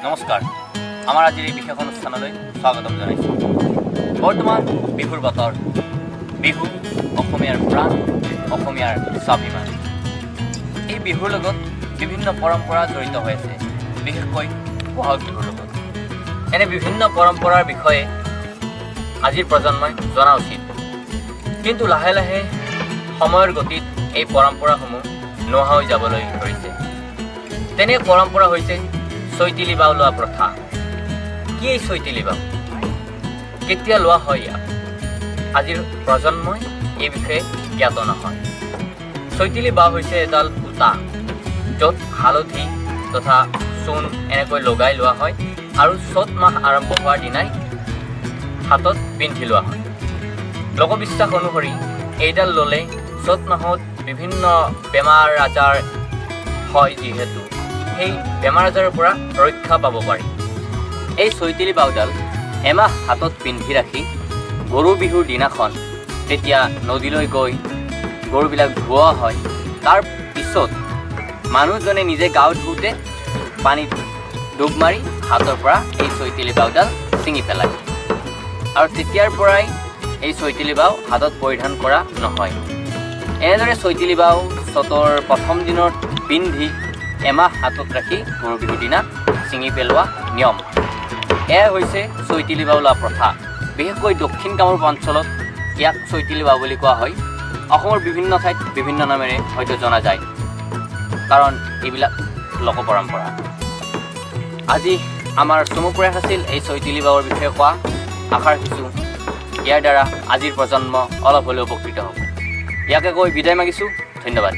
নমস্কাৰ, আমাৰ আজিৰ এই বিশেষ অনুষ্ঠানলৈ স্বাগতম জনাইছোঁ। বৰ্তমান বিহুৰ বতৰ। বিহু অসমীয়াৰ প্ৰাণ, অসমীয়াৰ স্বাভিমান। এই বিহুৰ লগত বিভিন্ন পৰম্পৰা জড়িত হৈ আছে, বিশেষকৈ বহাগ বিহুৰ লগত। এনে বিভিন্ন পৰম্পৰাৰ বিষয়ে আজিৰ প্ৰজন্মই জনা উচিত। কিন্তু লাহে লাহে সময়ৰ গতিত এই পৰম্পৰাসমূহ নোহোৱা হৈ যাবলৈ ধৰিছে। তেনে পৰম্পৰা হৈছে চৈতিলি বাও লোৱা প্ৰথা। কি এই চৈতিলি বাও? কেতিয়া লোৱা হয় ইয়াক? আজিৰ প্ৰজন্মই এই বিষয়ে জ্ঞাত নহয়। চৈতিলি বাও হৈছে এডাল সূতা, য'ত হালধি তথা চূণ এনেকৈ লগাই লোৱা হয় আৰু চ'ত মাহ আৰম্ভ হোৱাৰ দিনাই হাতত পিন্ধি লোৱা হয়। লোকবিশ্বাস অনুসৰি এইডাল ল'লে চ'ত মাহত বিভিন্ন বেমাৰ আজাৰ হয় যিহেতু, সেই বেমাৰ আজাৰৰ পৰা ৰক্ষা পাব পাৰি। এই চৈতিলি বাওডাল এমাহ হাতত পিন্ধি ৰাখি গৰু বিহুৰ দিনাখন তেতিয়া নদীলৈ গৈ গৰুবিলাক ধোৱা হয়। তাৰ পিছত মানুহজনে নিজে গা ধুওঁতে পানীত ডুব মাৰি হাতৰ পৰা এই চৈতিলি বাওডাল ছিঙি পেলায় আৰু তেতিয়াৰ পৰাই এই চৈতিলি বাও হাতত পৰিধান কৰা নহয়। এনেদৰে চৈতিলি বাও চ'তৰ প্ৰথম দিনত পিন্ধি এমাহ হাতত ৰাখি গৰু বিহুৰ দিনা ছিঙি পেলোৱা নিয়ম। এয়াই হৈছে চৈতিলি বাও লোৱা প্ৰথা। বিশেষকৈ দক্ষিণ কামৰূপ অঞ্চলত ইয়াক চৈতিলি বাও বুলি কোৱা হয়। অসমৰ বিভিন্ন ঠাইত বিভিন্ন নামেৰে হয়তো জনা যায়, কাৰণ এইবিলাক লোক পৰম্পৰা। আজি আমাৰ চমু প্ৰয়াস আছিল এই চৈতিলি বাওৰ বিষয়ে কোৱা। আশা ৰাখিছোঁ ইয়াৰ দ্বাৰা আজিৰ প্ৰজন্ম অলপ হ'লেও উপকৃত হ'ব। ইয়াকে কৈ বিদায় মাগিছোঁ। ধন্যবাদ।